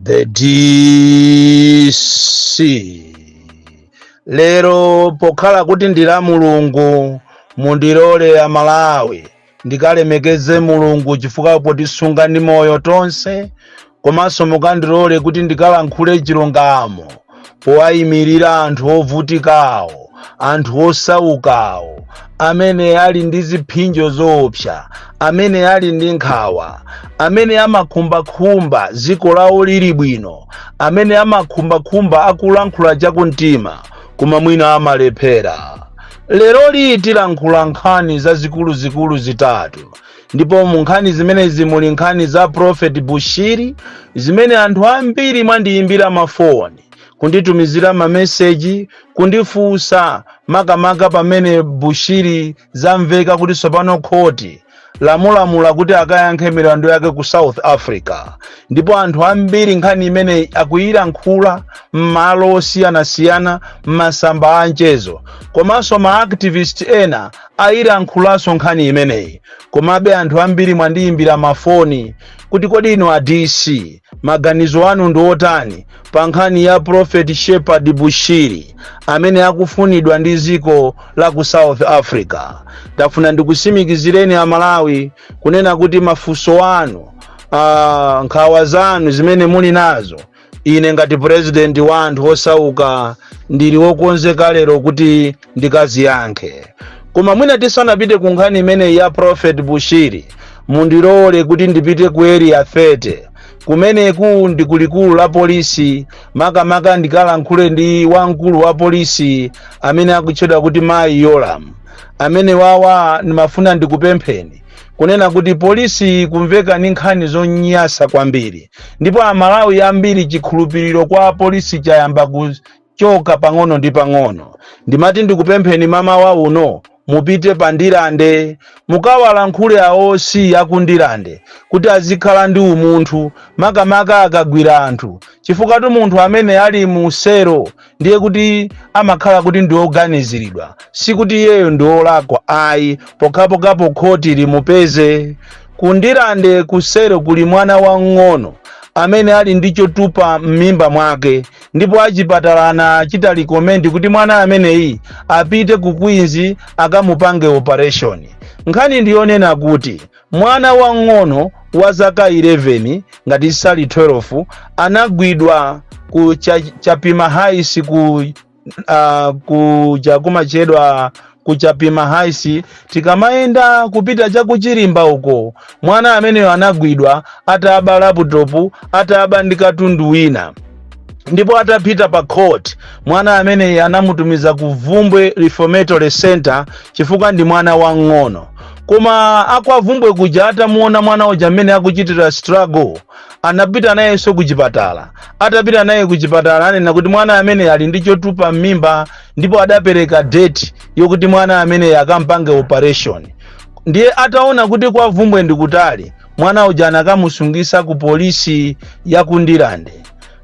The DC. Lero pokhala kuti ndi la Mulungu, mundilole Amalawi ndikalemekeze Mulungu chifukwa potisunga ndi moyo tonse, komanso mukandilole kuti ndikalankhule chilungamo powayimirira anthu ovutikawo, anthu osaukawo, amene ali ndi ziphinjo zoopsa, amene ali ndi nkhawa, amene amakhumbakhumba dziko lawo lili bwino, amene amakhumbakhumba akulankhula chakumtima koma mwina amalephera. Lero tilankhula nkhani zazikuluzikulu zitatu, ndipo mu nkhani zimenezi muli nkhani za Prophet Bushiri zimene anthu ambiri mwandiyimbira mafoni, kunditumizira mameseji, kundifunsa, makamaka pamene Bushiri zamveka kuti tsopano khoti lamulamula kuti akayankhe milandu yake ku South Africa. Ndipo anthu ambiri nkhani imeneyi akuyilankhula m'malo osiyanasiyana, m'masamba a mchezo, komanso ma activist ena ayilankhulanso nkhani imeneyi. Komabe anthu ambiri mwandiyimbira mafoni kuti, "Kodi inu a DC, maganizo anu ndi otani pa nkhani ya Prophet Shepherd Bushiri amene akufunidwa ndi dziko la ku South Africa?" Ndafuna ndikusimikizireni Amalawi kunena kuti mafunso anu, nkhawa zanu zimene muli nazo, ine ngati president wa anthu osauka ndili wokonzeka lero kuti ndikaziyankhe. Koma mwina tisanapite ku nkhani imeneyi ya Prophet Bushiri, mundilole kuti ndipite ku Area 30. Kumeneku ndi kulikulu la polisi, makamaka ndikalankhule ndi wamkulu wa polisi amene akutchedwa kuti Mayi Yolam. Amene wawa, ndimafuna ndikupempheni kunena kuti polisi kumveka ndi nkhani zonyasa kwambiri, ndipo Amalawi ambiri chikhulupiriro kwa polisi chayamba kuchoka pang'ono ndi pang'ono. Ndimati ndikupempheni mamawa uno mupite pa Ndirande, mukawalankhule a OC akundilande kuti azikhala ndi umunthu, makamaka akagwira anthu, chifukwa tu munthu amene ali mu selo ndiye kuti amakhala kuti ndi oganiziridwa, sikuti iyeyo ndi olakwa ayi, pokhapokhapo khoti limupeze. Kundilande kuselo kuli mwana wang'ono amene ali ndi chotupa m'mimba mwake, ndipo achipatala anachita recommend kuti mwana ameneyi apite ku Queens akamupange operation. Nkhani ndiyonena kuti mwana wang'ono wa zaka 11, ngati sali 12, anagwidwa ku Chapima Heights, ku chakumachedwa ku Chapima Heights, tikamayenda kupita chakuchirimba uko. Mwana ameneyo anagwidwa ataba laptop, ataba ndi katundu wina, ndipo atapita pa court mwana ameneyi anamutumiza ku Vumbwe Reformatory Center chifukwa ndi mwana wang'ono. Koma akwa Vumbwe kuja atamuona mwana uja mmene akuchitira struggle, anapita nayenso ku chipatala. Atapita naye ku chipatala, anena kuti mwana amene ali ndi chotupa m'mimba, ndipo adapereka date yokuti mwana amene akampange operation. Ndiye ataona kuti kwa Vumbwe ndi kutali, mwana uja anakamusungisa ku polisi ya Kundilande,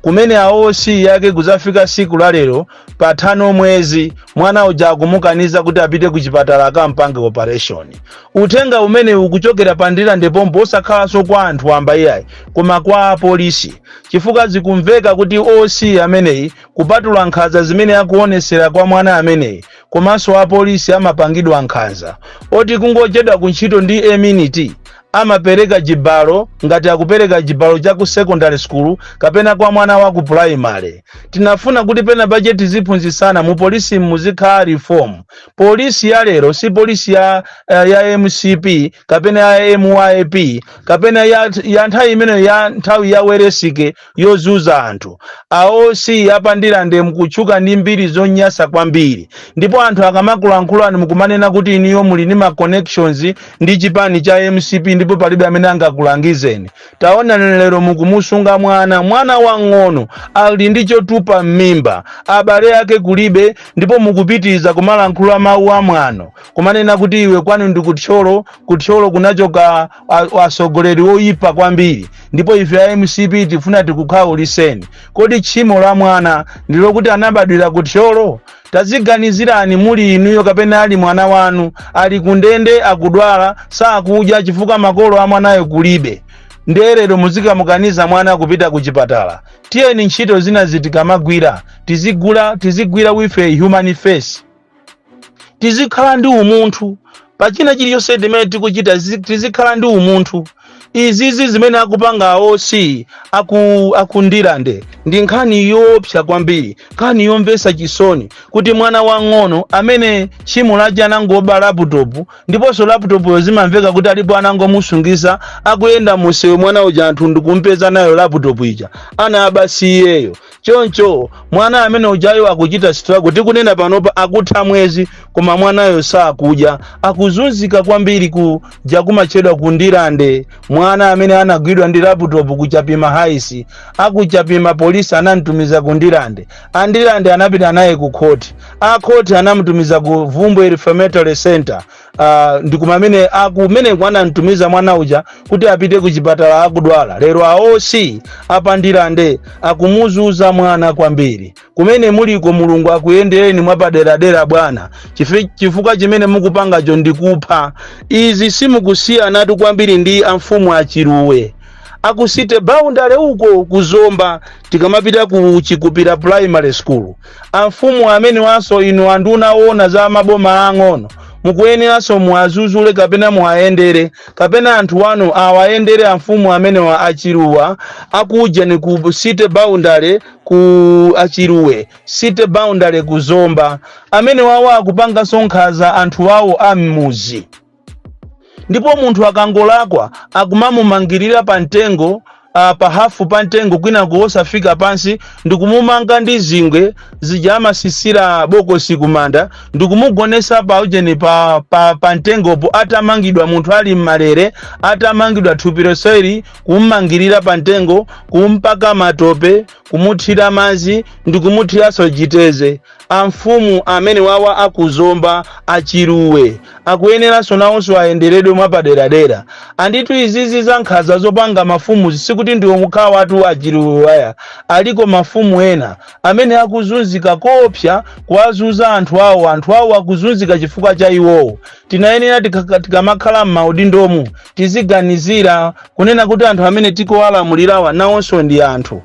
kumene a OC yake kuzafika siku la lero pa 5 mwezi mwana uja akumukaniza kuti apite ku chipatala akampange operation. Uthenga umene ukuchokera pa Ndirande pompo, osakhalanso kwa anthu wamba iyayi, koma kwa apolisi, chifukwa zikumveka kuti OC ameneyi, kupatula nkhanza zimene akuonesera kwa mwana ameneyi, komanso apolisi amapangidwa nkhanza oti kungochedwa kuntchito ndi a minute amapereka chibalo, ngati akupereka chibalo cha ku secondary school kapena kwa mwana wa ku primary. Tinafuna kuti pena pache tiziphunzitsana. Mu polisi muzikhala reform. Polisi ya lero si polisi ya MCP kapena ya MYP kapena ya nthawi imeneyo, ya nthawi ya Weresike yozuza anthu. A OC apandilande mukutchuka ndi mbiri zonyasa kwambiri, ndipo anthu akamakulankhulani mukumanena kuti iniyo muli ndi ma connections ndi chipani cha MCP ndipo palibe amene angakulangizeni. Taona lero mukumusunga mwana, mwana wang'ono ali ndi chotupa m'mimba, abale ake kulibe, ndipo mukupitiriza kumalankhula mawu amwano, kumanena kuti iwe kwanu ndi kuthyolo, kuthyolo kunachoka atsogoleri oyipa kwambiri, ndipo ife a MCP tifuna tikukhawuliseni. Kodi tchimo la mwana ndilokuti anabadwira kuthyolo? Taziganizirani muli inuyo kapena ali mwana wanu ali kundende, akudwala, sakudya chifukwa makolo a mwanayo kulibe. Ndiye lero muzikamukaniza mwana kupita ku chipatala. Tiyeni ntchito zina zitikamagwira, tizigwira with a human face, tizikhala ndi umunthu pachina chilichonse timene tikuchita, tizikhala ndi umunthu. Izizi zimene akupanga OC aku Ndirande ndi nkhani yoopsa kwambiri, nkhani yomvetsa chisoni, kuti mwana wang'ono amene tchimo lake anangoba laptop, ndiponso laptop zimamveka kuti alipo anangomusungisa, akuyenda musewu mwana uja, anthu ndikumpeza nayo laptop ija anaba siyeyo. Choncho mwana amene ujayo akuchita struggle. Tikunena panopa akutha mwezi koma mwanayo sakudya, akuzunzika kwambiri ku jakumachedwa ku Ndirande. Mwana amene anagwidwa ndi laptop ku Chapima Heights, akuchapima polisi anamtumiza ku Ndirande, andirande anapita naye ku khoti, akhoti anamutumiza ku Vumbwe Reformatory Center. Ndi kumamene akumeneko anamtumiza mwana uja kuti apite ku chipatala akudwala. Lero a OC apandirande akumuzuza mwana kwambiri. Kumene muliko, Mulungu akuyendereni mwapaderadera bwana, chifukwa chimene mukupangacho ndikupha. Izi simukusiyanatu kwambiri ndi amfumu achiruwe aku City Boundary uko kuzomba, tikamapita ku Chikupira Primary School. Amfumu amene wanso inu anduna ona za maboma ang'ono mukuyeneranso muwazuzule kapena muwayendere, kapena anthu wanu awayendere amfumu amene wa achiruwa akuja ni ku City Boundary, ku achiruwe City Boundary kuzomba, amene wawo akupanganso nkhanza anthu awo a mmuzi. Ndipo munthu akangolakwa akumamumangirira pa mtengo, pa hafu pa mtengo, kwinaku osafika pansi, ndikumumanga ndi zingwe zija amasisira bokosi kumanda, ndikumugonesa pa ujeni pa mtengopo atamangidwa, munthu ali mmalere, atamangidwa thupi lonseli, kummangirira pa mtengo, kumpaka matope, kumuthira madzi ndikumuthiranso chiteze. Amfumu amene wawa akuzomba achiruwe akuyeneranso nawonso ayenderedwe mwapaderadera. Anditu izizi za nkhanza zopanga mafumu sikuti ndiwo mukhawa watu achiruwe waya, aliko mafumu ena amene akuzunzika kopsa, kuwazuza anthu awo, anthu awo akuzunzika chifukwa cha iwowo. Tinayenera tikamakhala m'maudindomu tiziganizira kunena kuti anthu amene tikuwalamulirawa nawonso ndi anthu,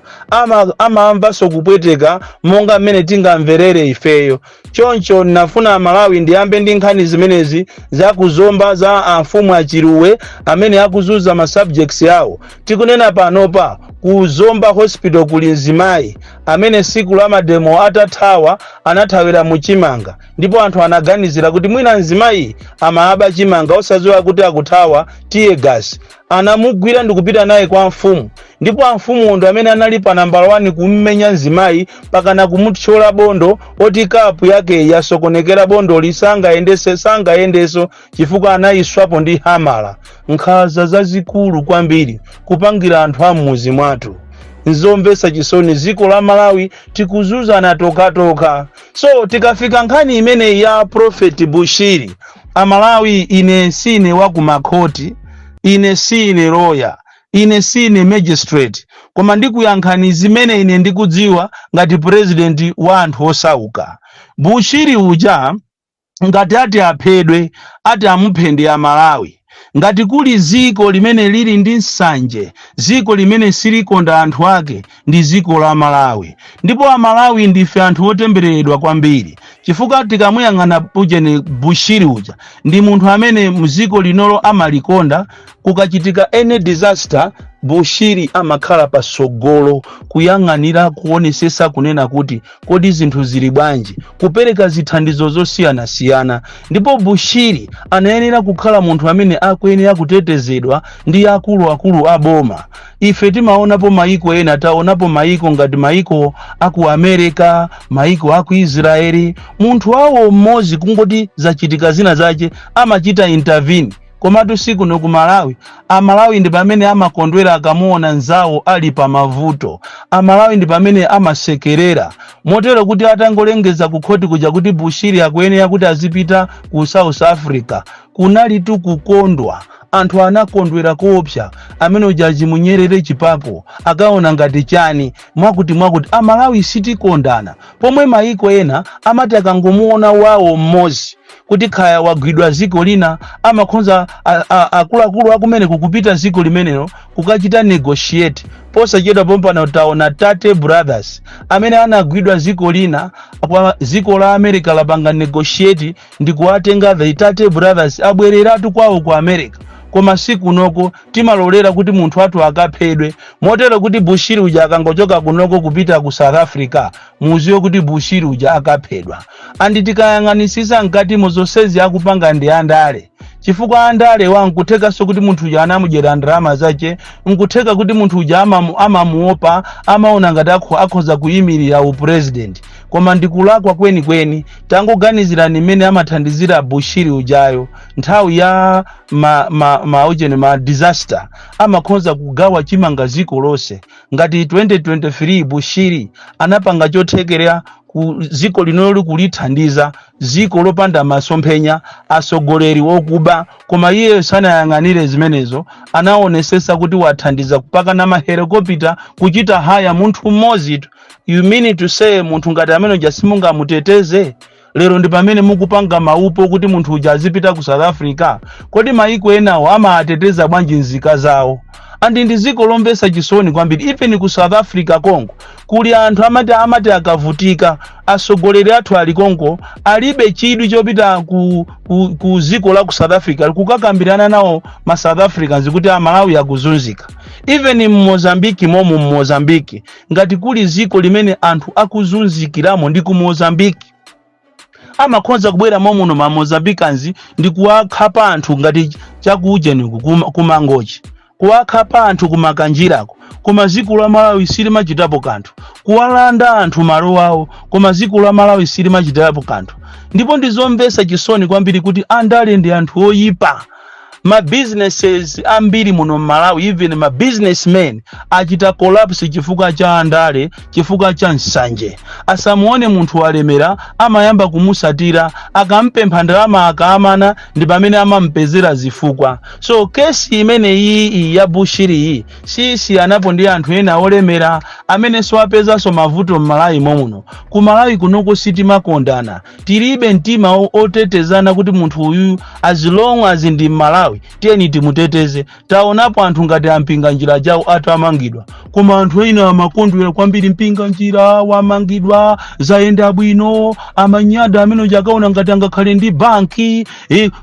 amamvanso kupweteka monga mmene tingamverere ifeyo. Choncho ndinafuna Malawi ndiyambe ndi nkhani zimenezi zakuzomba za amfumu achiruwe amene akuzuza ma subjects yawo. Tikunena panopa ku Zomba Hospital kuli mzimayi amene siku la mademo atathawa anathawira muchimanga, ndipo anthu anaganizira kuti mwina mzimayi amaaba chimanga, osadziwa kuti akuthawa tear gas. Anamugwira ndikupita naye kwa mfumu, ndipo amfumu ndo amene anali pa nambala 1 kummenya mzimayi pakana kumuthyola bondo, oti kapu yake yasokonekera, bondo sangayendese, sangayendeso chifukwa anayiswapo ndi hamala. Nkhanza zazikulu kwambiri kupangira anthu a mmuzi mwathu, nzomvetsa chisoni. Dziko la Malawi tikuzuzana tokatoka. So tikafika nkhani imeneyi ya Prophet Bushiri, Amalawi, ine sine wa kumakhoti, ine sine lawyer, ine sine magistrate, koma ndikuyankhani zimene ine ndikudziwa ngati president wa anthu osauka. Bushiri uja ngati ati aphedwe, ati amuphe ndi Amalawi. Ngati kuli ziko limene lili ndi nsanje, ziko limene silikonda anthu ake, ndi ziko la Malawi. Ndipo Amalawi ndife anthu otembereredwa kwambiri, chifukwa tikamuyang'ana ujeni Bushiri uja ndi munthu amene mziko linolo amalikonda. Kukachitika any disaster, Bushiri amakhala pasogolo kuyang'anira, kuonesesa kunena kuti kodi zinthu zili bwanji, kupereka zithandizo zosiyanasiyana. Ndipo Bushiri anayenera kukhala munthu amene akuyenera kutetezedwa ndi akuluakulu a boma. Ife timaonapo maiko ena, taonapo maiko ngati maiko aku America, maiko aku Israeli, munthu awo mmodzi kungoti zachitika zina zache amachita intervene. Komatu sikuno ku Malawi. Amalawi ndi pamene amakondwera akamuona nzawo ali pa mavuto. Amalawi ndi pamene amasekerera, motero kuti atangolengeza ku khoti kuja kuti Bushiri akuyenera kuti azipita ku South Africa, kunalitu kukondwa, anthu anakondwera koopsa. Amene uja chimunyerere chipako akaona ngati chani, mwakuti mwakuti. Amalawi sitikondana, pomwe maiko ena amati akangomuona wawo mmodzi Kuti khaya wagwidwa ziko lina, amakhonza akuluakulu akumene kukupita ziko limenelo kukachita negotiate. Posachedwa pompano taona Tate Brothers amene anagwidwa ziko lina, kwa ziko la America lapanga negotiate ndi kuwatenga the Tate Brothers, abwereratu kwawo ku America. Koma sikunoko timalolera kuti munthu athu akaphedwe, motero kuti Bushiri uja akangochoka kunoko kupita ku South Africa, muziwe kuti Bushiri uja akaphedwa. And tikayang'anisisa mkatimo, zonsezi akupanga ndi andale, chifukwa andale wa nkuthekanso kuti munthu uja anamudyera ndalama zace, nkutheka kuti munthu uja amamuopa, amaona ngati akhoza kuyimirira upresident. Koma ndikulakwa kwenikweni. Tangoganizirani mmene amathandizira Bushiri ujayo nthawi ya ma ujeni, ma disaster, amakhoza kugawa chimanga ziko lonse. Ngati 2023 Bushiri anapanga chothekera ku ziko linolo kulithandiza, ziko lopanda masomphenya, asogoleri wokuba, koma iye sanayang'anire zimenezo, anaonesesa kuti wathandiza kupaka na mahelikopita kuchita hire munthu mmodzi. You mean to say munthu ngati amene uja simungamuteteze? Lero ndi pamene mukupanga maupo kuti munthu uja azipita ku South Africa. Kodi maiko enawo amateteza bwanji nzika zawo? And ndi ziko lomvetsa chisoni kwambiri. Even ku South Africa konko kuli anthu amati akavutika, atsogoleri athu ali konko alibe chidwi chopita ku ziko la ku South Africa kukakambirana nawo ma South Africans kuti Amalawi akuzunzika. Even mmozambiki momo, mmozambiki ngati kuli ziko limene anthu akuzunzikiramo ndi ku Mozambiki. Amakhonza kubwera momuno ma Mozambicans ndi kuwakhapa anthu ngati chakujeniku kumangochi, kuwakhapa anthu kumakanjirako, koma dziko la Malawi silimachitapo kanthu. Kuwalanda anthu malo awo, koma dziko la Malawi silimachitapo kanthu. Ndipo ndizomvetsa chisoni kwambiri kuti andale ndi anthu oyipa. Ma businesses ambiri muno mMalawi, even ma businessmen achita collapse chifukwa cha andale, chifukwa cha nsanje. Asamuone munthu walemera, amayamba kumusatira, akampempha ndalama, akaamana, ndi pamene amampezera zifukwa. So kesi imene iyi ya Bushiri iyi sisiyanapo ndi anthu ena olemera amene siwapezanso mavuto m'Malawi momuno. Ku Malawi kunoko sitimakondana, tilibe mtima otetezana kuti munthu uyu, as long as ndi Mmalawi, tiyeni timuteteze. Taonapo anthu ngati ampinga njira jawo atamangidwa, koma anthu ena amakondwera kwambiri, Mpinga Njira wamangidwa, zayenda bwino, amanyada amene chakaona ngati angakhale ndi banki.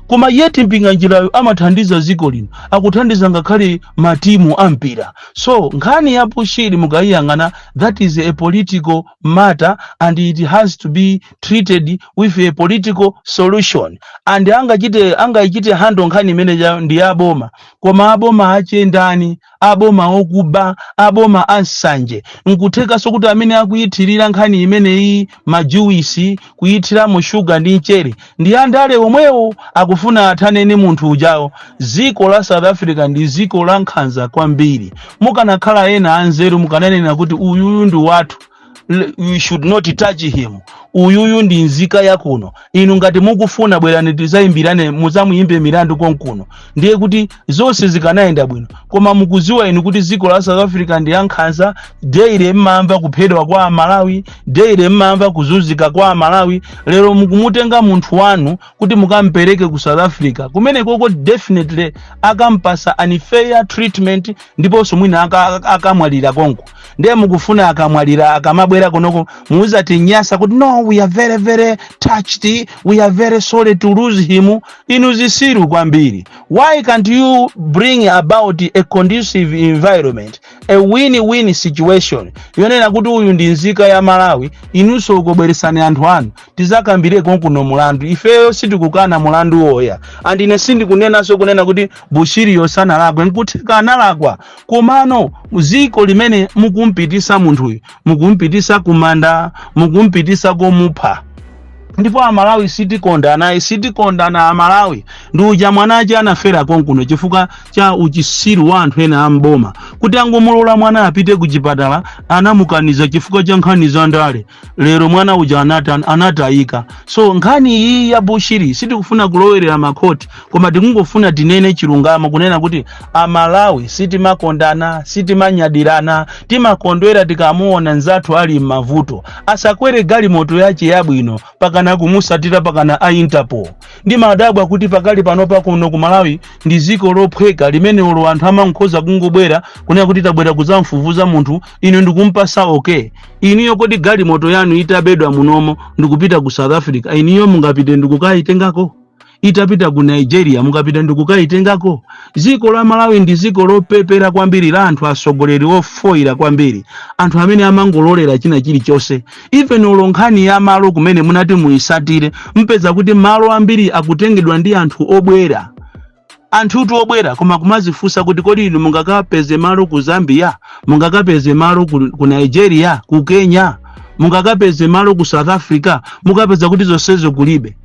Koma yet Mpinga Njirayo amathandiza dziko lino, akuthandiza ngakhale matimu ampira. So nkhani ya Bushiri mukayiyang'ana, that is a political matter and it has to be treated with a political solution. And angaichite handle nkhani imene ndi aboma. Koma aboma achendani? Aboma okuba, aboma ansanje. Nkuthekanso kuti amene akuyithirira nkhani imeneyi majuwisi, kuyithiramo shuga ndi mchere, ndi andale omwewo akufuna athane ni munthu ujawo. Dziko la South Africa ndi dziko la nkhanza kwambiri. Mukanakhala ena anzeru, mukananena kuti uyuyu ndi wathu, you should not touch him, uyuyu ndi nzika yakuno, inu ngati mukufuna bwerani tizayimbirane, muzamuyimbe milandu konkuno, ndiye kuti zonse zikanayenda bwino. Koma mukuziwa inu kuti dziko la South Africa ndi yankhanza. Daily mmamva kuphedwa kwa Amalawi, daily mmamva kuzunzika kwa Amalawi. Lero mukumutenga munthu wanu kuti mukampereke ku South Africa, kumene koko definitely akampasa unfair treatment, ndiponso mwina akamwalira konko. Ndiye mukufuna akamwalira, akamabwera kunoko muuzati nyasa kuti, "No, we are very very touched, we are very sorry to lose him." Inu zisiru kwambiri. Why can't you bring about a conducive environment, a win-win situation yonena kuti uyu ndi nzika ya Malawi, inunso ukobweresani anthu anu tizakambire konkuno mulandu? Ifeyo sitikukana mulandu woya, and ine sindikunenanso kunena kuti Bushiriyo sanalakwe. Nkutheka analakwa, komano ziko limene mukumpitisa munthuyu, mukumpitisa kumanda, mukumpitisa komupha. Ndipo Amalawi sitikondana, sitikondana Amalawi. Ndi uja mwanache anafera konkuno chifukwa cha uchisiru wa anthu ena amboma, kuti angomulola mwana apite ku chipatala, anamukaniza chifukwa cha nkhani za ndale. Lero mwana uja anatayika. So nkhani iyi ya Bushiri sitikufuna kulowerera makhoti, koma tikungofuna tinene chilungamo, kunena kuti Amalawi sitimakondana, sitimanyadirana. Timakondwera tikamuona nzathu ali m'mavuto, asakwere galimoto yace yabwino. Pakana Pakana kumusatira, pakana a Interpol. Ndimadabwa kuti pakali panopa kuno ku Malawi ndi ziko lophweka limene olo anthu amankhoza kungobwera kunena kuti tabwera kudzamfufuza munthu, inu ndikumpasa okay. Inuyo kodi galimoto yanu itabedwa munomo ndikupita ku South Africa, inuyo mungapite ndikukayitengako? Itapita ku Nigeria, mungapita ndikukayitengako? Dziko la Malawi ndi dziko lopepera kwambiri, la anthu atsogoleri ofoira kwambiri, anthu amene amangololera china chilichonse. Even olo nkhani ya malo kumene munati muyisatire, mpeza kuti malo ambiri akutengedwa ndi anthu obwera, anthutu obwera. Koma kumazifunsa kuti kodi inu mungakapeze malo ku Zambia, mungakapeze malo ku Nigeria, ku Kenya, mungakapeze malo ku South Africa? Mukapeza kuti zonsezo kulibe.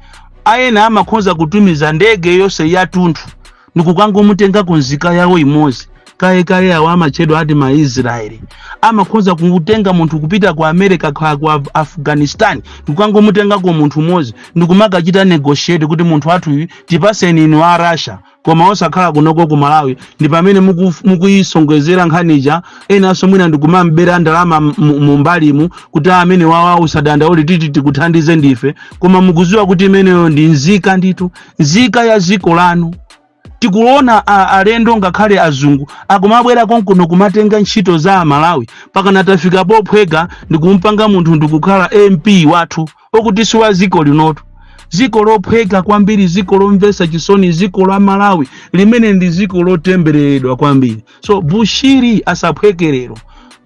Ayena amakhoza kutumiza ndege yonse yathunthu ndikukangomutenga ku nzika yawo imodzi. Kayekaye awo amatchedwa ati Maisraeli, amakhoza kutenga munthu kupita ku America, ku Afghanistan, ndikukangomutengako munthu umodzi ndikumakachita negotiate kuti munthu wathuyu tipaseni inu a Russia, koma osakhala kunoko ku Malawi. Ndi pamene mukuyisongezera nkhanicha. Enanso mwina ndikumambera ndalama mumbalimu kuti amene wawa usadandaule, titi tikuthandize ndife, koma mukuziwa kuti imeneyo ndi nzika ndithu, nzika ya ziko lanu. Tikuona alendo, ngakhale azungu akumabwera konkuno kumatenga ntchito za Amalawi. Pakana tafika pophweka ndikumpanga munthu ndikukhala MP wathu okuti si wa ziko linotu. Ziko lophweka kwambiri, ziko lomvetsa chisoni, ziko la Malawi limene ndi ziko lotembereredwa kwambiri. So Bushiri asaphweke lero,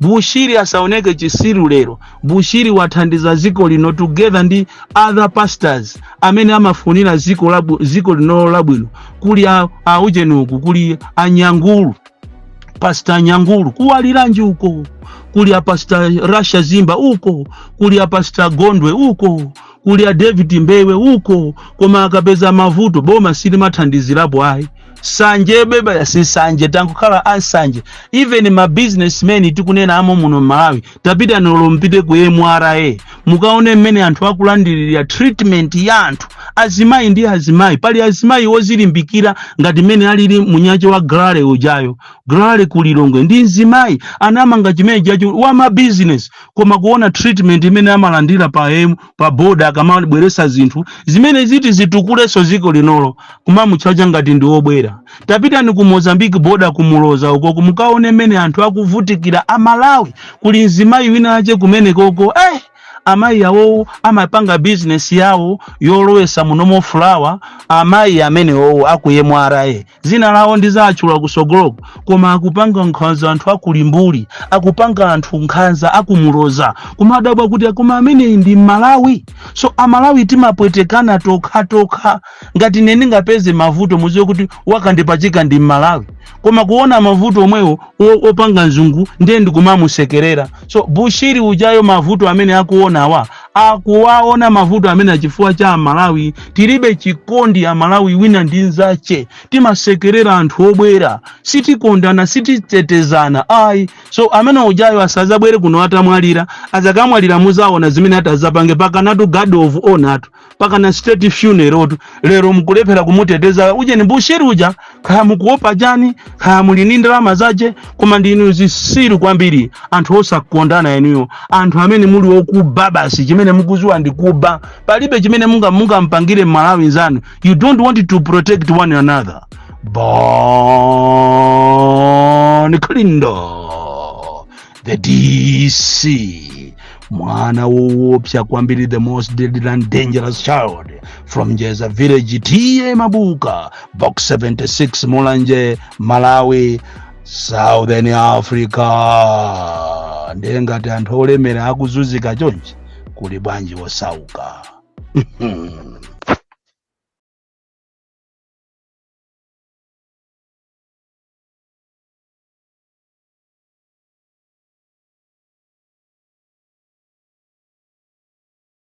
Bushiri asaoneke chisiru lero. Bushiri wathandiza ziko lino together ndi other pastors amene amafunira ziko lino labwino. Kuli auchenuku, kuli anyangulu, Pastor Nyangulu kuwaliranji uko, kuli a Pastor Rasha Zimba uko, kuli a Pastor Gondwe uko, kuli a David Mbewe uko. Koma akapeza mavuto, boma silimathandizirapo ayi. Sanje beba si sanje, tankukhala ansanje. Even ma businessmen tikunena amo muno Malawi, tapita nolo mpite ku MRA, mukaone mmene anthu akulandirira treatment ya anthu azimayi ndi azimayi. Pali azimayi ozilimbikira ngati mmene alili munyache wa Glale ujayo, Glale kulilongwe, ndi mzimayi anamanga chimene chacho wa ma business, koma kuona treatment imene amalandira pa M pa border akamabweresa zinthu zimene ziti zitukulenso ziko linolo, kumamutchacha ngati ndi obwera. Tapitani ku Mozambique border, kumuloza ukoko, mukaone mmene anthu akuvutikira Amalawi. Kuli mzimayi wina ache kumene koko, amayi awowo amapanga business yawo yolowesa munomo fulawa. Amayi amenewowo aku MRA, zina lawo ndizatchula kusogoloko, koma akupanga nkhanza anthu akulimbuli, akupanga anthu nkhanza akumuloza, kumadabwa kuti koma ameneyi ndi Malawi. So Amalawi timapwetekana tokhatokha. Ngati ine ndingapeze mavuto, muziwe kuti wakandipachika ndi Mmalawi, koma kuona mavuto omwewo opanga mzungu ndiye ndikumamusekerera. So Bushiri ujayo, mavuto amene akuonawa, akuwaona mavuto amene achifukwa cha Amalawi tilibe chikondi. Amalawi wina ndi nzache timasekerera anthu obwera, sitikondana, sititetezana ayi. So amene ujayo asazabwere kuno atamwalira. Azakamwalira muzaona zimene atazapange. Pakanatu guard of honor tu, pakana state funeral tu. Lero mukulephera kumuteteza uje ni Bushiri uja, kaya mukuopa chani, kaya muli ndi ndalama zache, koma ndinu zisiru kwambiri, anthu osakondana inuyo, anthu amene muli okuba basi. Chimene mukuziwa ndi kuba, palibe chimene mungampangire Mmalawi nzanu. You don't want to protect one another. Bon Kalindo, the DC, mwana woopsa kwambiri, the most deadly and dangerous child from Jeza Village, T/A Mabuka, Box 76, Mulanje, Malawi, Southern Africa. Ndiye ngati anthu olemera akuzunzika chonchi, kuli bwanji osauka?